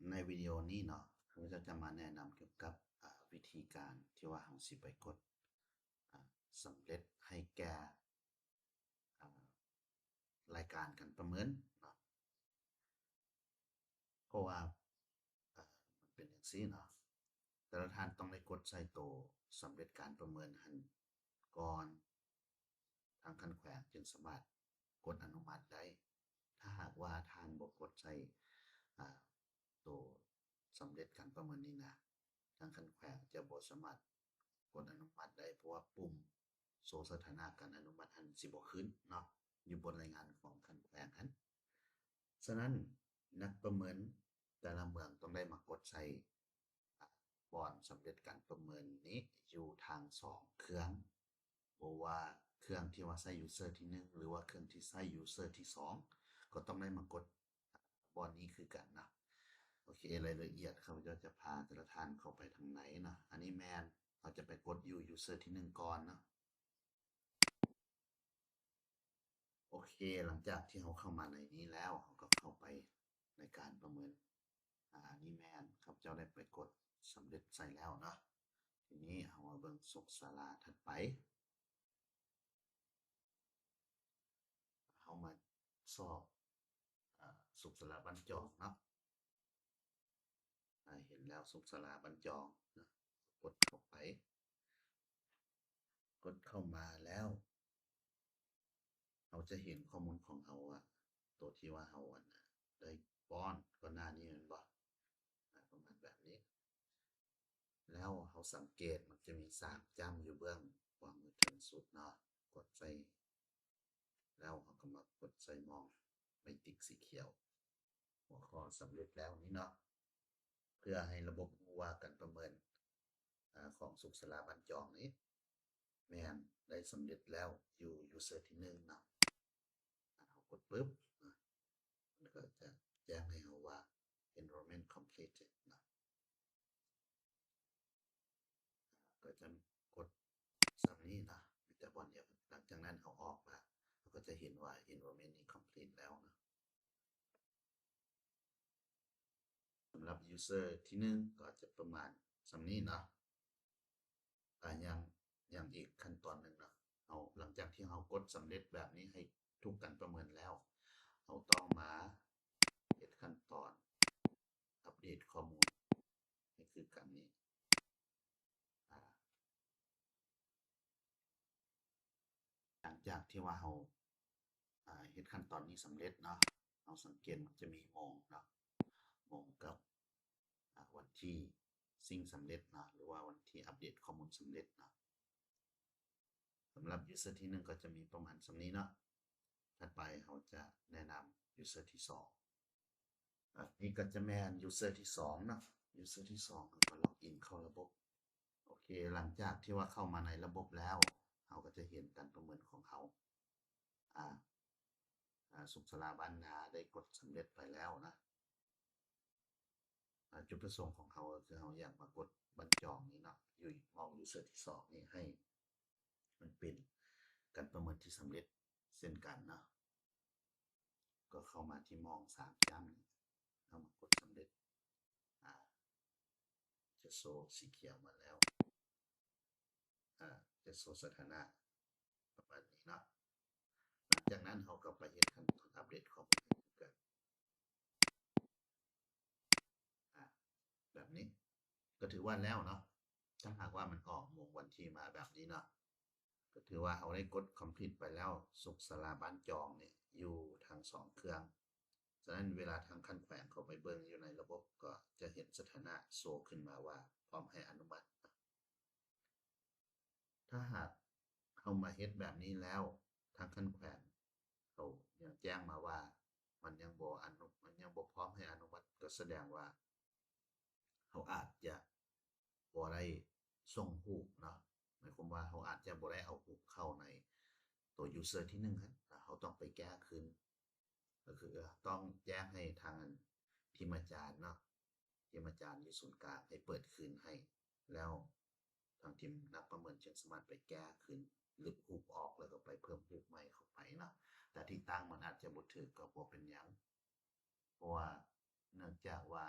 ໃນວິດີໂອນີ້ເນາະ ຂ້າພະເຈົ້າຈະມາແນະນຳກ່ຽວກັບ ອາ ວິທີການທີ່ວ່າເຮົາຊິໄປກົດ ອາ ສຳເລັດໃຫ້ແກ່ ອາ ລາຍການການປະເມີນເນາະ. ເພາະວ່າ ອາ ມັນເປັນຈັ່ງຊີ້ເນາະ, ແຕ່ລະທ່ານຕ້ອງໄດ້ກົດໃສ່ໂຕສຳເລັດການປະເມີນຫັ້ນກ່ອນ ທາງຂັ້ນແຂວງຈຶ່ງສາມາດກົດອະນຸມັດໄດ້. ຖ້າຫາກວ່າທ່ານບໍ່ກົດໃສ່ ອາ ໂຕສຳເລັດການປະເມີນນີ້ນະ, ທາງຂັ້ນແຂວງຈະບໍ່ສາມາດກົດອະນຸມັດໄດ້, ເພາະວ່າປຸ່ມໂຊສະຖານະການອະນຸມັດຫັ້ນຊິບໍ່ຂຶ້ນເນາະ ຢູ່ບົນລາຍງານຂອງຂັ້ນແຂວງຫັ້ນ. ສະນັ້ນ ນັກປະເມີນແຕ່ລະເມືອງຕ້ອງໄດ້ມາກົດໃສ່ ອາ ບ່ອນສຳເລັດການປະເມີນນີ້ຢູ່ທັງສອງເຄື່ອງ, ບໍ່ວ່າເຄື່ອງທີ່ວ່າໃຊ້ຢູເຊີທີໜຶ່ງ ຫຼືວ່າເຄື່ອງທີ່ໃຊ້ຢູເຊີທີສອງ ກໍຕ້ອງໄດ້ມາກົດບ່ອນນີ້ຄືກັນເນາະ. ໂອເຄ ລາຍລະອຽດຂ້າພະເຈົ້າຈະພາແຕ່ລະທ່ານເຂົ້າໄປທາງໃນເນາະ. ອັນນີ້ແມ່ນເຮົາຈະໄປກົດຢູ່ຢູເຊີທີໜຶ່ງກ່ອນເນາະ. ໂອເຄ ຫຼັງຈາກທີ່ເຮົາເຂົ້າມາໃນນີ້ແລ້ວ ເຮົາກໍເຂົ້າໄປໃນການປະເມີນ. ອາ ນີ້ແມ່ນຂ້າພະເຈົ້າໄດ້ໄປກົດສຳເລັດໃສ່ແລ້ວເນາະ. ທີນີ້ເຮົາມາເບິ່ງສຸກສາລາຖັດໄປ. ເຮົາມາຊອກ ອາ ສຸກສາລາບ້ານຈອງເນາະ. ອາ ເຫັນແລ້ວ ສຸກສາລາບ້ານຈອງເນາະ, ກົດເຂົ້າໄປ. ກົດເຂົ້າມາແລ້ວ ເຮົາຈະເຫັນຂໍ້ມູນຂອງເຮົາວ່າ ໂຕທີ່ວ່າເຮົາ ອັນ ໄດ້ປ້ອນກ່ອນໜ້ານີ້ແມ່ນບໍ່? ອາ ປະມານແບບນີ້. ແລ້ວເຮົາສັງເກດ ມັນຈະມີສາມຈ້ຳຢູ່ເບື້ອງຂວາມືເທິງສຸດເນາະ, ກົດໃສ່ ແລ້ວເຮົາກໍມາກົດໃສ່ໝ່ອງໄມຕິກສີຂຽວ ຫົວຂໍ້ສຳເລັດແລ້ວນີ້ເນາະ, ເພື່ອໃຫ້ລະບົບຮູ້ວ່າການປະເມີນ ອາ ຂອງສຸກສາລາບ້ານຈອງນີ້ ແມ່ນໄດ້ສຳເລັດແລ້ວຢູ່ຢູເຊີທີໜຶ່ງເນາະ. ເຮົາກົດປຶບ ມັນກໍຈະແຈ້ງໃຫ້ເຮົາວ່າ enrollment completed ເນາະ. ກໍຈະກົດສ່ຳນີ້ເນາະ, ມີແຕ່ບ່ອນດຽວ. ຫຼັງຈາກນັ້ນເຮົາອອກມາ ເຮົາກໍຈະເຫັນວ່າ enrollment ນີ້ complete ແລ້ວເນາະ. ສຳລັບ user ທີໜຶ່ງກໍຈະປະມານສ່ຳນີ້ເນາະ. ອາ ຍັງ ຍັງອີກຂັ້ນຕອນໜຶ່ງເນາະ. ເຮົາ ຫຼັງຈາກທີ່ເຮົາກົດສຳເລັດແບບນີ້ໃຫ້ທຸກການປະເມີນແລ້ວ, ເຮົາຕ້ອງມາເຮັດຂັ້ນຕອນອັບເດດຂໍ້ມູນໃຫ້ຄືກັນນີ້. ອາ ຫຼັງຈາກທີ່ວ່າເຮົາ ອາ ເຮັດຂັ້ນຕອນນີ້ສຳເລັດເນາະ, ເຮົາສັງເກດມັນຈະມີໂມງເນາະ, ໂມງກັບ ອາ ວັນທີຊິງສຳເລັດເນາະ ຫຼືວ່າວັນທີອັບເດດຂໍ້ມູນສຳເລັດເນາະ. ສຳລັບ user ທີໜຶ່ງກໍຈະມີປະມານສ່ຳນີ້ເນາະ. ຖັດໄປເຮົາຈະແນະນຳ user ທີສອງ. ອາ ນີ້ກໍຈະແມ່ນ user ທີສອງເນາະ, user ທີສອງເຮົາກໍ log in ເຂົ້າລະບົບ. ໂອເຄ ຫຼັງຈາກທີ່ວ່າເຂົ້າມາໃນລະບົບແລ້ວ ເຮົາກໍຈະເຫັນການປະເມີນຂອງເຮົາ. ອາ ອາ ສຸກສາລາບ້ານນາໄດ້ກົດສຳເລັດໄປແລ້ວນະ. ອາ ຈຸດປະສົງຂອງເຮົາກໍຄືເຮົາຢາກມາກົດບ້ານຈອງນີ້ເນາະ, ຢູ່ໝ່ອງ user ທີສອງນີ້ ໃຫ້ມັນເປັນການປະເມີນທີ່ສຳເລັດເຊັ່ນກັນເນາະ. ກໍເຂົ້າມາທີ່ໝ່ອງສາມຈ້ຳນີ້ ເຮົາມາກົດສຳເລັດ. ອາ ຈະໂຊສີຂຽວມາແລ້ວ. ອາ ຈະໂຊສະຖານະປະມານນີ້ເນາະ. ຫຼັງຈາກນັ້ນເຮົາກໍໄປເຮັດຂັ້ນຕອນອັບເດດຂໍ້ມູນໃຫ້ຄືກັນ. ອາ ແບບນີ້ກໍຖືວ່າແລ້ວເນາະ. ຖ້າຫາກວ່າມັນອອກໂມງວັນທີມາແບບນີ້ເນາະ ກໍຖືວ່າເຮົາໄດ້ກົດ complete ໄປແລ້ວ. ສຸກສາລາບ້ານຈອງນີ້ຢູ່ທັງສອງເຄື່ອງ. ສະນັ້ນເວລາທາງຂັ້ນແຂວງເຂົ້າໄປເບິ່ງຢູ່ໃນລະບົບ ກໍຈະເຫັນສະຖານະໂຊຂຶ້ນມາວ່າພ້ອມໃຫ້ອະນຸມັດ. ຖ້າຫາກເຮົາມາເຮັດແບບນີ້ແລ້ວ ທາງຂັ້ນແຂວງເຂົາຍັງແຈ້ງມາວ່າມັນຍັງບໍ່ອະນຸ ມັນຍັງບໍ່ພ້ອມໃຫ້ອະນຸມັດ ກໍສະແດງວ່າເຮົາອາດຈະບໍ່ໄດ້ສົ່ງຮູບເນາະ. ໝາຍຄວາມວ່າເຮົາອາດຈະບໍ່ໄດ້ເອົາຮູບເຂົ້າໃນໂຕ user ທີໜຶ່ງຫັ້ນ ເຮົາຕ້ອງໄປແກ້ຄືນ. ກໍຄືຕ້ອງແຈ້ງໃຫ້ທາງ ອັນ ທີມອາຈານເນາະ, ທີມອາຈານຢູ່ສູນກາງໃຫ້ເປີດຄືນໃຫ້, ແລ້ວທາງທີມນັກປະເມີນຈຶ່ງສາມາດໄປແກ້ຄືນ ລຶບຮູບອອກ ແລ້ວກໍໄປເພີ່ມຮູບໃໝ່ເຂົ້າໄປເນາະ. ແຕ່ທີ່ຕັ້ງມັນອາດຈະບໍ່ຖືກກໍບໍ່ເປັນຫຍັງ, ເພາະວ່າເນື່ອງຈາກວ່າ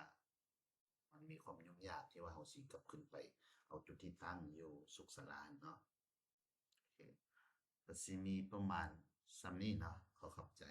ມັນມີຄວາມຫຍຸ້ງຍາກທີ່ວ່າເຮົາຊິກັບຄືນໄປເອົາຈຸດທີ່ຕັ້ງຢູ່ສຸກສາລາເນາະ. ໂອເຄ ກໍຊິມີປະມານສ່ຳນີ້ເນາະ. ຂໍຂອບໃຈ.